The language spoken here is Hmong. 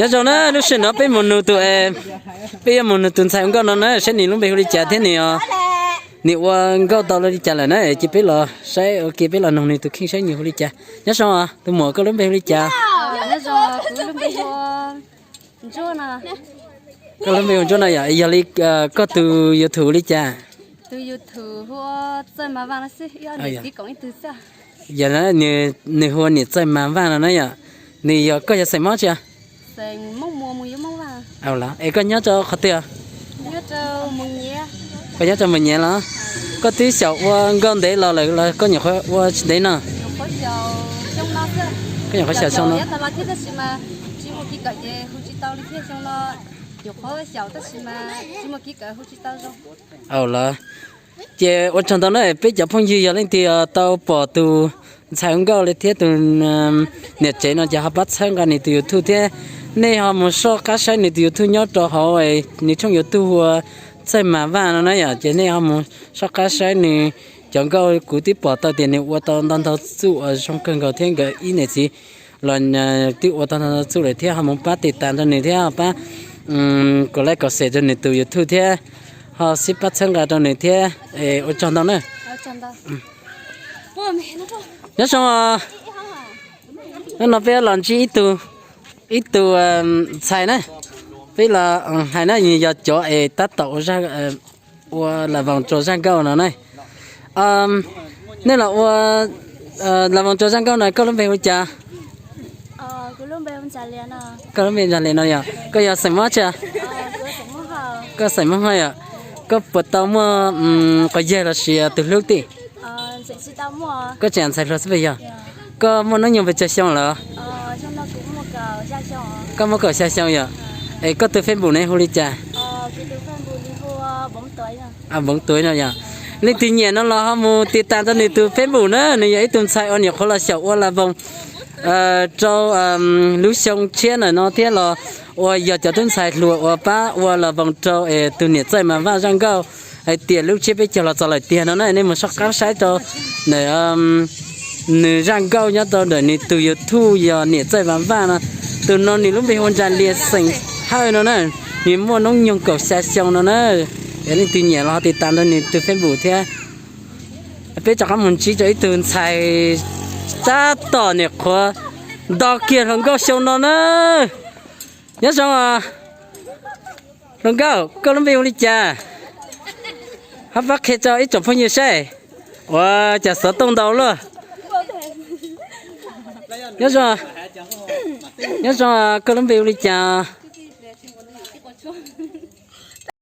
Nyob zoo na, lub sij hawm no peb mus nug tus, peb yuav mus nug tus ntxhais ua nkauj no na, saib nws lub npe hu li cas thiab nws, nws ua nkauj tau li cas lawm na, ces peb los saib ua ke, peb los nug nws tus kheej saib nws hu li cas. Nyob zoo, tus muam koj lub npe hu li cas? Koj lub npe hu Ntsuab no yom, yog li koj tus YouTube hu li cas? Tus YouTube hu Txawj Mas Vaj no xwb, yog nws hu ua Niam Txawj Mas Vaj no na yom. Nws yog, koj yog xeem Hmoob tsi? Es koj nyob rau qhov twg? Koj nyob rau Mus Nyiav los? Koj twb xyaum ua nkauj ntev los lawm los koj nyuam qhuav ua tsis ntev no? Koj nyuam qhuav xyaum xyoo no. Au los, ces ua tsaug ntau na, peb cov phooj ywg yog leej twg tau pom tus ntxhais hu nkauj li thiab tus niam tsev no ces ho pab txhawb nqa nws tus YouTube thiab. Nej ho mus soj qab saib nws tus YouTube nyob rau hauv nws tshooj YouTube hu ua Txawj Mas Vaj no na yom, ces nej ho mus soj qab saib nws cov nkauj. Kuv twb pom tau tias nws ua tau ntau ntau txuj uas zoo kawg nkaus thiab nkawd ib niam txiv los twb ua tau ntau ntau txuj lawm thiab. Ho mus pab tiv tas rau nws thiab ho pab kom like kom share rau nws tus YouTube thiab, ho sib pab txhawb nqa rau nws thiab. Ua tsaug ntau na. Nyob zoo, hnub no peb los ntsib ib tug, ib tug ntxhais na, peb los hais na, nws yog cov es tab tom ua las voos rau zaj nkauj no na. Nej los ua las voos rau zaj nkauj no, koj lub npe hu li cas? Koj lub npe Ntsa Lias no yog, koj yog xeem Hmoob tsi? Koj xeem Hmoob Hawj yom. Koj puas tau muaj quas yawg los sis tus hlub tim? Koj tseem ntxhais hluas xwb puas yog? Koj muaj hnub nyoog pes tsawg xyoo lawm? Koj muaj kaum xya xyoo yom. Es koj tus Facebook ne hu li cas? Npoov Tuiv no yom. Leej twg nyiam no los ho mus tiv tas rau nws tus Facebook na, nws yog ib tug ntxhais uas nyuam qhuav los xyaum ua las voos rau lub xyoo tshiab ntawm no thiab los ua yog cov tub ntxhais hluas uas pab ua las voos rau tus Niam Txawj Mas Vaj zaj nkauj hais tias lub tsiab peb caug los txog lawm tiag no na. Nej mus soj qab saib rau ntawm nws zaj nkauj nyob rau ntawm nws tus YouTube yog Niam Txawj Mas Vaj no. Tus no nws lub npe hu ua Ntsa Lias xeem Hawj no na, nws muaj hnub nyoog kaum xya xyoo no na. Es leej twg nyiam los ho tiv tas rau nws tus Facebook thiab. Peb rov qab mus ntsib rau ib tug ntxhais tab tom nyuam qhuav nto kiag hluas nkauj xyoo no na. Nyob zoo, hluas nkauj, koj lub npe hu li cas? Ho pab qhia rau ib tsoom phooj ywg saib. Ua cas xov tooj ntau luaj. Nyob zoo, nyob zoo, koj lub npe hu li cas?